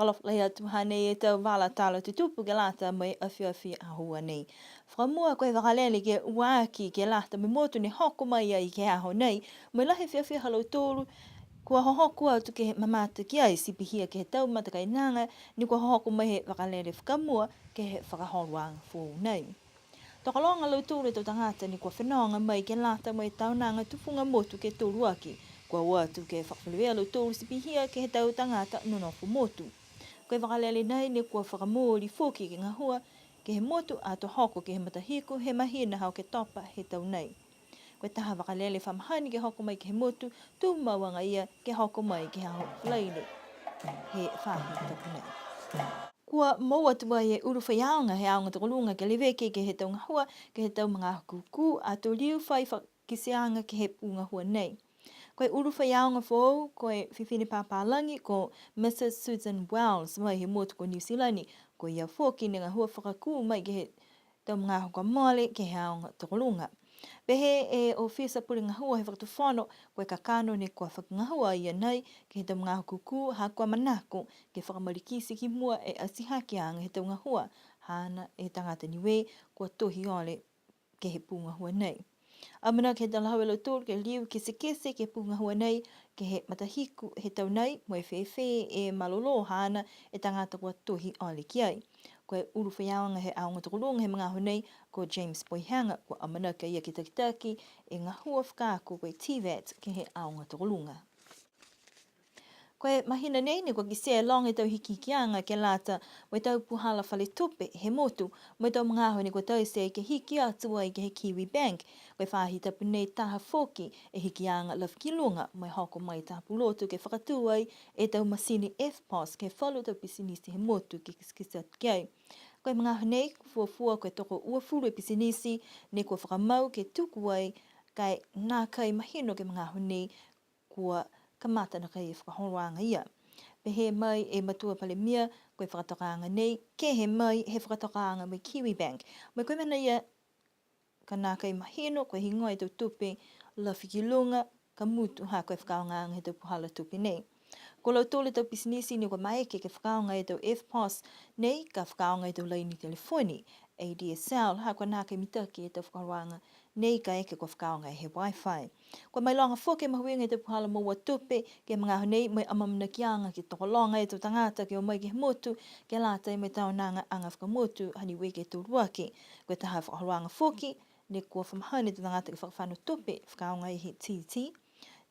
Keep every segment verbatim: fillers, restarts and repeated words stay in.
Lahi atu hanei e tau vala tala tutupu ke lata mo e afiafi Aho Ua nei. Fakamua ko e vakalele ke ua aki ke lata mo e motu ne hoko mai ai ke he aho nei, mo e lahi e fiafia ha lautolu kua hohoko atu ke mamata ki ai, ti pihia ke he tau matakainaga ne kua hohoko mai he vakalele fakamua ke he fakaholoaga foou nei. Tokologa a lautolu e tau tagata ne kua fenoga mai ke lata mo e taonaga tufuga motu ke tolu aki. Kua o atu ke fakafeleveia a lautolu ti pihia ke he tau tagata nonofo motu. Ko e vakalele nei ne kua fakamooli foki ke gahua ke he motu ato hoko ke he matahiku he mahina ha Oketopa he tau nei. Ko e taha vakalele fa mahani ke hoko mai ke he motu, tumau agaia ke hoko mai ke he aho Falaile he faahi tapu nei. Kua moua tuai e ulu faiaoga he aoga tokoluga ke leveki ke he tau gahua, ke he tau magaaho kūkū, ato liu fai fakakiteaga ke he pū gahua nei. Ko e ulu faiaoga foou, ko e fifine papālagi, ko Mrs Susan Wells, mai he motu ko Niu Silani, ko ia foki ne gahua fakakū mai ke he tau magaaho kua mole ke he aoga tokoluga. Pehē e ofisa pule gahua he fakatufono, ko e kakano ne kua fakagahua a ia nei ke he tau magaaho kūkū, ha kua manako ke fakamalikiti ki mua e atihakeaga he tau gahua haana e tagata Niue kua tohi ole ke he pū gahua nei. Amanaki he talahau e lautolu ke liu kitekite ke he pū gahua nei ke he matahiku he tau nei, mo e fēfē e malolō haana e tagata kua tohi ole ki ai. Ko e ulu faiaoga he aoga tokoluga he magaaho nei, ko James Poihega, kua amanaki a ia ke takitaki e gahua fakaako ko e TVET ke he aoga tokoluga. Ko e mahina nei ne kua kitia e loga e tau hikihikiaga ke lata mo e tau puhala fale tupe he motu, mo e tau magaaho ne kua taute ke hiki atu ai ke he Kiwibank. Ko e faahi tapu nei taha foki e hikiaga lafi ki luga, mo e hoko mai taha pulotu ke fakatū ai e tau masini EFTPOS ke he falu tau pisinisi he motu ke kitekite atu ki ai. Ko e magaaho nei, fuafua ko e tokouafulu e pisinisi ne kua fakamau ke tuku ai, ka e nākai mahino ke he magaaho nei kua kamata nākai e fakaholoaga ia. Pehē mai e Matua Palemia, ko e fakatokaaga nei, kehe mai he fakatokaaga mo e Kiwibank. Mo e ko e mena ia ka nākai mahino ko e heigoa e tau tupe lafi ki luga, ka mutu ha ko e fakaaogaaga he tau puhala tupe nei. Ko lautolu e tau pisinisi ne kua maeke ke fakaaoga e tau EFTPOS nei, ka fakaaoga e tau laini telefoni, ADSL, ha kua nākai mitaki e tau fakaholoaga nei kaeke kua fakaaoga e he Wi-Fi. Kua mailoga foki e mahuiga he tau puhala moua tupe ke he magaaho nei, mo e amaamanakiaga ke tokologa e tau tagata ke o mai ke he motu, ke lata mo e taonaga aga fakamotu ha Niue ke tolu aki. Ko e taha fakaholoaga foki, ne kua fa mahani e tau tagata ke fakafano tupe, fakaaoga e he TT,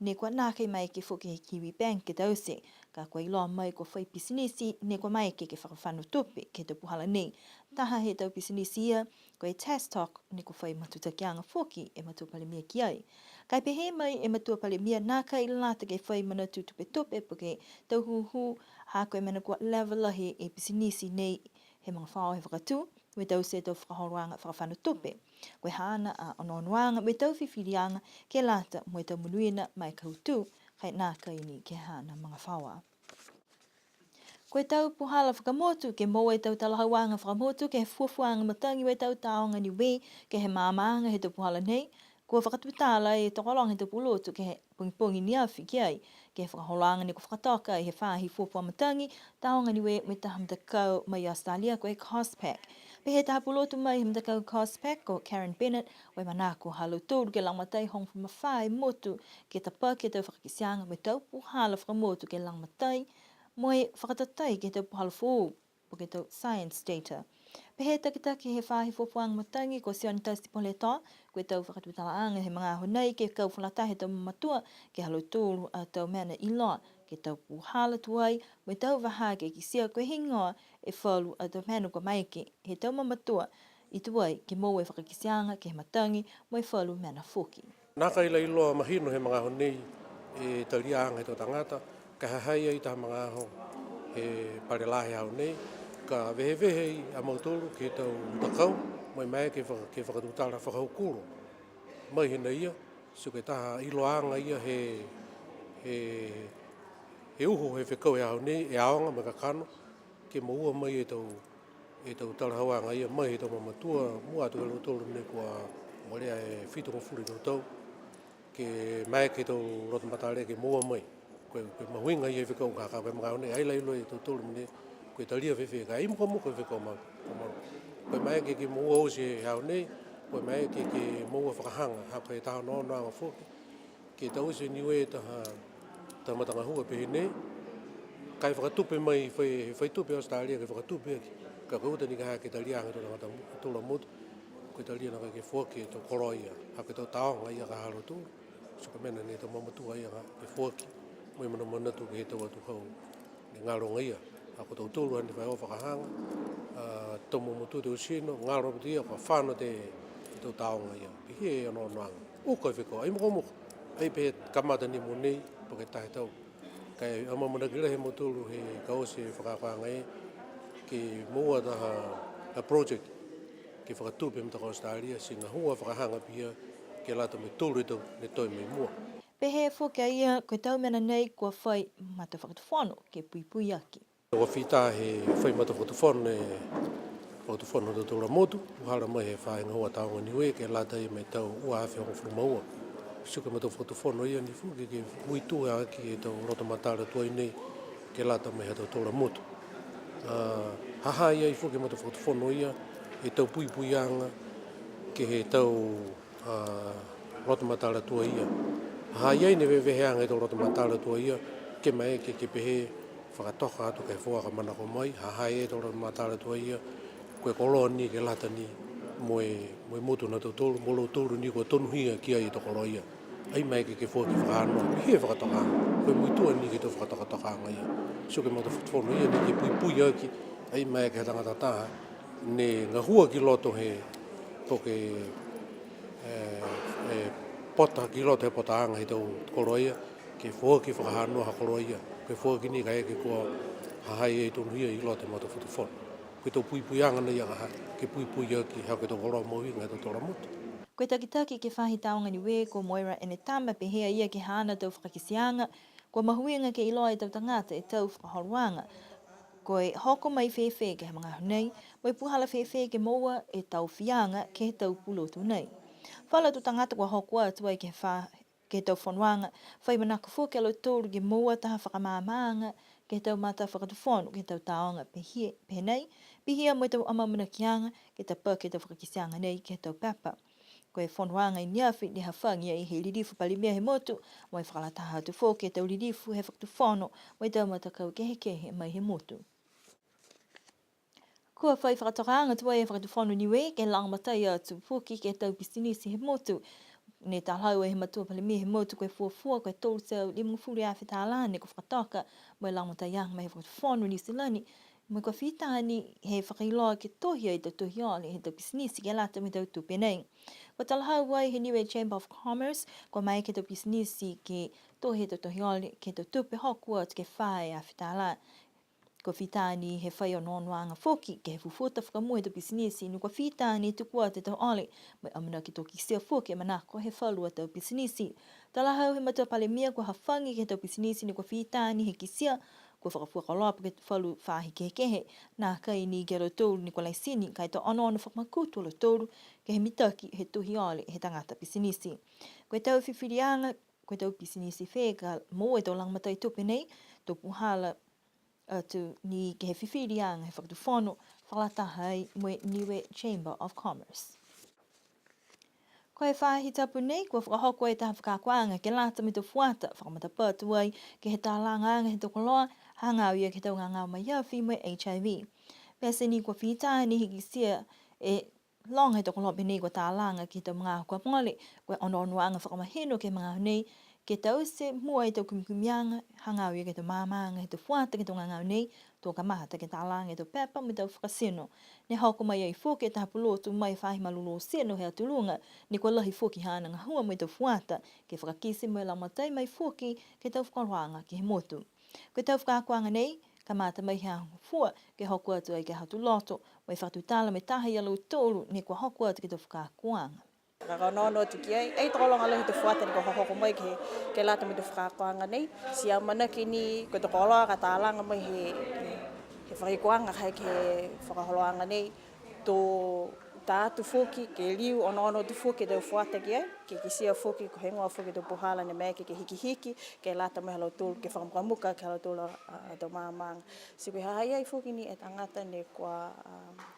ne kua nākai maeke foki he Kiwibank ke taute, ka kua iloa mai kua fai pisinisi ne kua maeke ke fakafano tupe ke he tau puhala nei. Taha he tau pisinisi ia, ko e Tastok, ne kua fai matutakiaga foki e Matua Palemia ki ai. Ka e pehē mai e Matua Palemia nākai lata ke fai manatu tupetupe po ke tau hūhū, ha ko e mena kua leva lahi e pisinisi nei he magafaoa he fakatū, mo e taute e tau fakaholoaga fakafano tupe. Ko e haana a onoonoaga mo e tau fifiliaga ke lata mo e tau monuina ma e kautū, ka e nākai ni ke he haana magafaoa. Ko e tau puhala fakamotu, ke moua e tau talahauaga fakamotu ke he fuafuaaga matagi mo e tau tāoga Niue ke he maamaaga he tau puhala nei, kua fakatutala e tokologa he tau pulotu ke he pogipogi ne afi ki ai, ke he fakaholoaga ne kua fakatoka ai he faahi fuafua matagi, tāoga Niue mo e taha matakau mai Australia ko e COSPPac. Pehē e taha pulotu mai he matakau COSPPac ko Karen Bennett, ko e manako ha lautolu ke lagomatai hogofulu ma fā e motu ke tapaki e tau fakakiteaga mo e tau puhala fakamotu ke lagomatai mo e fakatatai ke he tau puhala foou po ke tau science data. Pehē e takitaki he faahi fuafuaaga matagi ko Sione Tasi Poletoa, ko e tau fakatutalaaga he magaaho nei ke kau fakalataha e tau mamatua ke he ha lautolu a tau mena iloa, ke he tau puhala tuai, mo e tau vahā ke kitia ko e heigoa e falu a tau mena kua maeke he tau mamatua i tuai ke moua e fakakiteaga ke he matagi mo e falu mena foki. Nākai la iloa mahino he magaaho nei e taliaaga he tau tagata, ka ha ha i ai taha magaaho he pale lā he aho nei, ka vehevehe ai a mautolu ke he tau matakau, mo e maeke ke faka-, ke fakatutala fakahokulo mai hinā ia, ti ko e taha iloaaga ia he, he, he uho he fekau he aho nei, e aoga mo e kakano, ke moua mai e tau, e tau talahauaga ia mai he tau mamatua, mua atu ki a lautolu ne kua molea e fitugofulu e tau tau, ke maeke he tau loto matala ke moua mai. Ko e, ko e mahuiga ia e fekau ka, ka ko e magaaho nei, ai la iloa e tautolu mo e, ko e talia fēfē, ka e mukamuka e fekau ma, ma, ko e maeke ke moua oti he aho nei, ko e maeke ke, ke moua fakahaga, ha ko e taha onoonoaga foki, ke taute e Niue taha, taha matagahua pehē nei, ka e fakatupe mai, fai, fai tupe Australia, ke fakatupe aki, ka ko e uta ni ka ha ke talia he tau tagata mo-, tau motu, ko e talia nākai ke foaki e tau koloa ia, ha ko e tau tāoga ia ka ha lautolu. Ti ko e mena nei tau mamatua ia ke foaki, mo e manamanatu ke he tau atuhau ne galo agaia. Ha ko tautolu hane fai o fakahaga, a, tau mamatua tau tino, galo piti ia, kua fano e tau tāoga ia. Pihia e onoonoaga. Uka e fekau, ai mukamuka. Ai pehē kamata ni mo nei, po ke taha e tau. Ka e amaamanaki lahi e mautolu he ka oti e fakaakoaga e, ke moua taha, a project, ke fakatupe he matakau Australia, ti gahua fakahaga pihia, ke lata mo e tolu e tau ne toe mai mua. Pehē foki a ia, ko e tau mena nei kua fai matafakatufono ke puipui aki. Kua fita he fai matafakatufono e Fakatufono ha tautolu a motu, puhala mai he faahi gahua tāoga Niue, ke lata ia mo e tau ua afe hogofulu ma ua. Ti ko e matafakatufono ia ni foki ke muitua aki e tau loto matala tuai nei, ke lata mo e ha tautolu a motu. A, ha ha i ai foki e matafakatufono ia, e tau puipuiaga, ke he tau a, loto matala tuai ia. Ha ha i ai ne veveheaga e tau loto matala tuai ia, ke maeke ke, ke pehē fakatoka atu ke he fuata manako mai, ha ha i ai e tau loto matala tuai ia, ko e koloa ni ke lata ni, mo e, mo e motu ha tautolu, mo lautolu ni kua tonuhia ki ai e tau koloa ia. Ai maeke ke foaki fakahanoa, he fakatoka, ko e muitua ni ke he tau fakatokatokaaga ia. Ti ko e matafakatufono ia ni ke puipui aki, ai maeke he tagata taha, ne gahua ki loto he, po ke, e, e, pota ki loto he potaaga he tau koloa ia, ke foaki fakahanoa ha koloa ia, ke foaki ni kaeke kua ha ha i ai tonuhia i loto he matafakatufono. Ko e tau puipuiaga nei a ka ha, ke puipui aki ha ko e tau koloa mahuiga he tau tau motu. Ko e takitaki ke he faahi tāoga Niue ko Moira Enetama, pehē a ia ke he haana tau fakakiteaga, kua mahuiga ke iloa e tau tagata e tau fakaholoaga. Ko e hoko mai fēfē ke he magaaho nei, mo e puhala fēfē ke moua e tau fiaga ke he tau pulotu nei. Falu a tau tagata kua hoko atu ai ke he fa-, ke he tau fonoaga, fai manako foki a lautolu ke moua taha fakamaamaaga ke he tau matafakatufono, ke he tau tāoga pehē, pehē nei, pihia mo e tau amaamanakiaga, ke tapaki e tau fakakiteaga nei ke he tau pepa. Ko e fonoaga i ne afi ne hafagi ai he lilifu Palemia he motu, mo e fakalataha atu foki e tau lilifu he fakatufono, mo e tau matakau kehekehe mai he motu. Kua fai fakatokaaga tuai e Fakatufono Niue, ke lagomatai atu foki ke he tau pisinisi he motu. Ne talahau ai he matua Palemia he motu ko e fuafua ko e tolu teau limagofulu e afe tālā ne kua fakatoka, mo e lagomataiaga mai he Fakatufono Niu Silani, mo e kua fita ni he fakailoa ke tohi ai e tau tohi ole he tau pisinisi ke lata mo e tau tupe nei. Kua talahau ai he Niue Chamber of Commerce, kua maeke e tau pisinisi ke tohi e tau tohi ole ke he tau tupe hoko atu ke fā e afe tālā. Kua fita ni he fai onoonoaga foki ke he fufuta fakamua he tau pisinisi ne kua fita ni tuku atu e tau ole, mo e amanaki to kitia foki e manako he falu a tau pisinisi. Talahau he matua Palemia kua hafagi ke he tau pisinisi ne kua fita ni he kitia, kua fakafua koloa po ke falu faahi kehekehe, nākai ni ki a lautolu ne kua laisini, ka e to onoono fakamakutu a lautolu ke he mitaki he tohi ole he tagata pisinisi. Ko e tau fifiliaga, ko e tau pisinisi fē ka moua e tau lagomatai tupe nei, to puhala atu ni ke he fifiliaga he Fakatufono, fakalataha ai mo e Niue Chamber of Commerce. Ko e faahi tapu nei, kua fakahoko e taha fakaakoaga ke lata mo e tau fuata, fakamatapatu ai ke he talagaaga he tau koloa, hagaao ia ke he tau gagao mai afi mo e H I V. Pete ni kua fita ni he kitia e loga he tau koloa pehē nei kua talaga ke he tau magaaho kua mole, ko e onoonoaga fakamahino ke he magaaho nei, ke taute mua e tau kumikumiaga, hagaao ia ke he tau maamaaga he tau fuata ke he tau gagao nei, to kamata ke talaga e tau pepa mo e tau fakatino. Ne hoko mai ai foki e taha pulotu mai he faahi malolō tino he Atu Luga, ne kua lahi foki haana gahua mo e tau fuata, ke fakakite mo e lagomatai mai foki ke he tau fakaholoaga ke he motu. Ko e tau fakaakoaga nei, kamata mai he Aho Gofua, ke hoko atu ai ke he Aho Tuloto, mo e fakatutala mo e taha ia lautolu ne kua hoko atu ke he tau fakaakoaga. Ka onoono atu ki ai, ai tokologa lahi he tau fuata ne kua hohoko mai ke, ke lata mo e tau fakaakoaga nei, ti amanaki ni ko e tau koloa ka talaga mai he, he fakaakoaga ka e ke he fakaholoaga nei, to Taatu foki, ke liu onoono atu foki e tau fuata ki ai, ke kitia foki ko e heigoa foki e tau puhala ne maeke ke hikihiki, ke lata mo e ha lautolu, ke fakamukamuka ke he ha lautolu a, a tau maamaaga. Ti ko e ha ha i ai foki ni e tagata ne kua, a,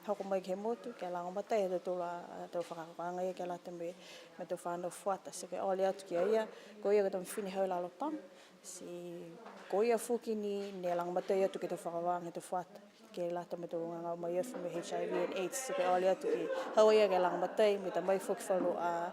hoko mai ke he motu, ke lagomatai e ha tautolu a, a tau fakaakoaga ia ke lata mo e, mo e tau fanau fuata. Ti ko e ole atu ki a ia, ko ia ko e tau fifine hau lalotoga. Ti ko ia foki ni ne lagomatai atu ke he tau fakaholoaga he tau fuata. Ke lata mo e tau gagao mai afi mo e H I V and AIDS, ti ko e ole atu ke hau a ia ke lagomatai, mo e ta mai foki falu a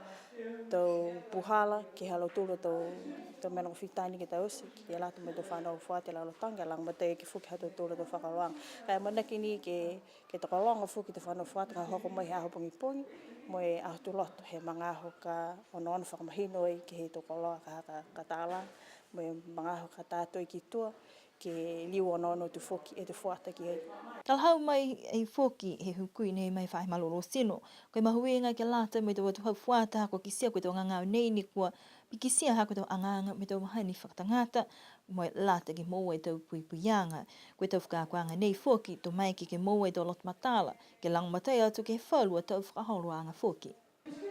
tau puhala, ke he ha lautolu a tau, tau mena ko e fitā ni ke taute, ke lata mo e tau fanau fuata he lalotoga, ke lagomatai aki foki ha tautolu a tau fakaholoaga. Ka e amanaki ni ke, ke tokologa foki e tau fanau fuata ka hoko mai he aho pogipogi, mo e Aho Tuloto, he magaaho ka onoono fakamahino ai ke he tau koloa ka, ka, ka talaga, mo e magaaho ka tā atu ai ki tua, ke liu onoono atu foki e tau fuata ki ai. Talahau mai ai foki he hukui nei ma e Faahi Malolō Tino, ko e mahuiga ke lata mo e tau atuhau fuata ha kua kitia ko e tau gagao nei ne kua pikitia ha ko e tau agaaga mo e tau mahani fakatagata, mo e lata ke moua e tau puipuiaga. Ko e tau fakaakoaga nei foki, to maeke ke moua e tau loto matala, ke lagomatai atu ke he falu a tau fakaholoaga foki.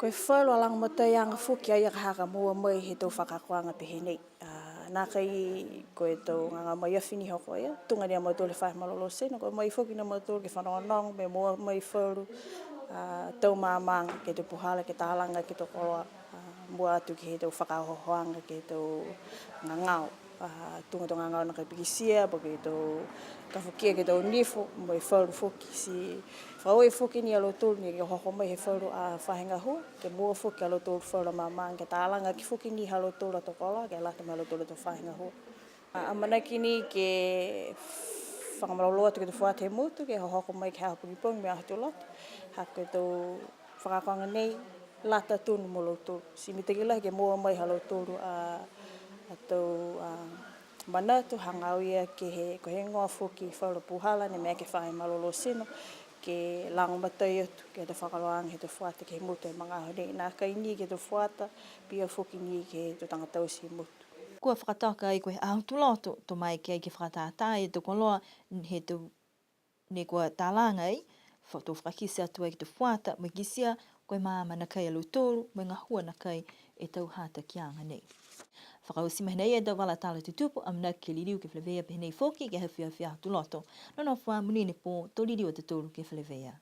Ko e falu a lagomataiaga foki a ia ka ha ka moua mai he tau fakaakoaga pehē nei. A, nākai ko e tau gagao mai afi ni hoko ia, tuga ni a mautolu he Faahi Malolō Tino, kua o mai foki ni a mautolu ke fanogonogo mo e moua mai falu a tau maamaaga ke he tau puhala ke talaga ke he tau koloa, a, mua atu ke he tau fakaohoohoaga ke he tau gagao. A, tuga e tau gagao nākai pikitia, po ke tau kafukia ke he tau nifo, mo e falu foki. Ti fakaaue foki ni a lautolu ni ke hoko mai he falu a faahi gahua, ke moua foki a lautolu falu a maamaaga, ke talaga aki foki ni ha lautolu a tau koloa, ke lata mo e ha lautolu a tau faahi gahua. A, amanaki ni ke fakamalolō atu ke he tau fuata he motu, ke hohoko mai ke he aho pogipogi mo e Aho Tuloto, ha ko e tau fakaakoaga nei, lata tonu mo lautolu. Ti mitaki lahi ke moua mai ha lautolu a, a tau, a, manatu, hagaao ia ke he, ko e heigoa foki falu a puhala ne maeke he Faahi Malolō Tino, ke lagomatai atu ke he tau fakaholoaga he tau fuata ke he motu he magaaho nei, nākai ni ke he tau fuata, pihia foki ni ke he tau tagata oti he motu. Kua fakatoka ai ko e Aho Tuloto, to maeke ai ke fakatātā e tau koloa he tau ne kua talaga ai, fa-, to fakakite atu ai ke he tau fuata, mo e kitia ko e maama nakai a lautolu, mo e gahua nakai e tau hatakiaga nei. Fakaoti mai nei e tau vala tala tutupu, amanaki ke liliu ke feleveia pehē nei foki ke he afiafi Aho Tuloto. Nonofo ā, monuina e pō, to liliu a tautolu ke feleveia.